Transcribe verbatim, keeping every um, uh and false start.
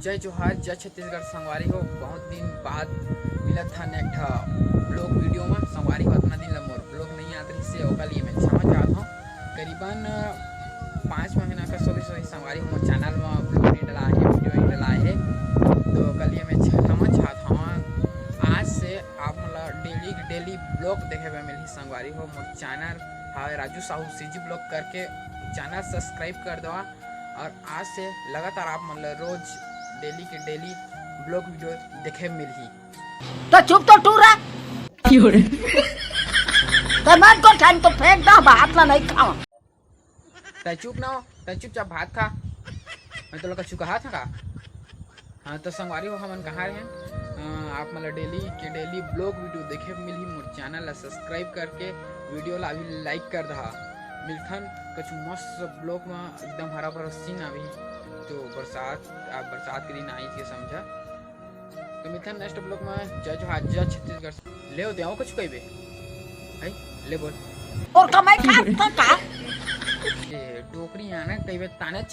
जय जोहार, जय छत्तीसगढ़ संगवारी हो। बहुत दिन बाद मिलत हन एक ठा vlog video में। संगवारी हो, अतना दिन ला मोर vlog नहीं आत रहिस हे, ओकर लिए मैं क्षमा चाहत हूँ। करीबन पाँच महीना का सोगी सोगी संगवारी हो, मोर channel में vlog नहीं डला हे, video नहीं डला हे, तो ओकर लिए मैं क्षमा चाहत हूँ। आज से आप मन ला daily daily vlog देखे बर मिलही संगवारी हो। मोर channel हवे राजू साहू CG vlog करके, channel subscribe कर दवा। और आज से लगातार आप मन ला रोज daily के daily vlog video देखे मिलही। तो चुप तो टूरा। तो मत को ठान तो फेंक दा, भात ला नहीं खाओ। तै चुप ना हो, तै चुपचाप भात खा। मैं तो लगा चुका हाथ का। हाँ, तो संगवारी हो, हमन कहाँ रहे? अ, आप मन ला daily के daily vlog video देखे मिलही। मोर channel ला subscribe करके video ला अभी like कर दहा। मिलथन कुछ मस्त vlog में, एकदम हरा भरा scene अभी। तो बरसात, आप बरसात के दिन आई के समझा। तो मिलथन next vlog में। जय जोहार, जय छत्तीसगढ़। ले होते आओ कुछ कहिबे। है? ले बोल। और कमाई खा तो का? ए, डोकरी आना कहिबे ताना चे-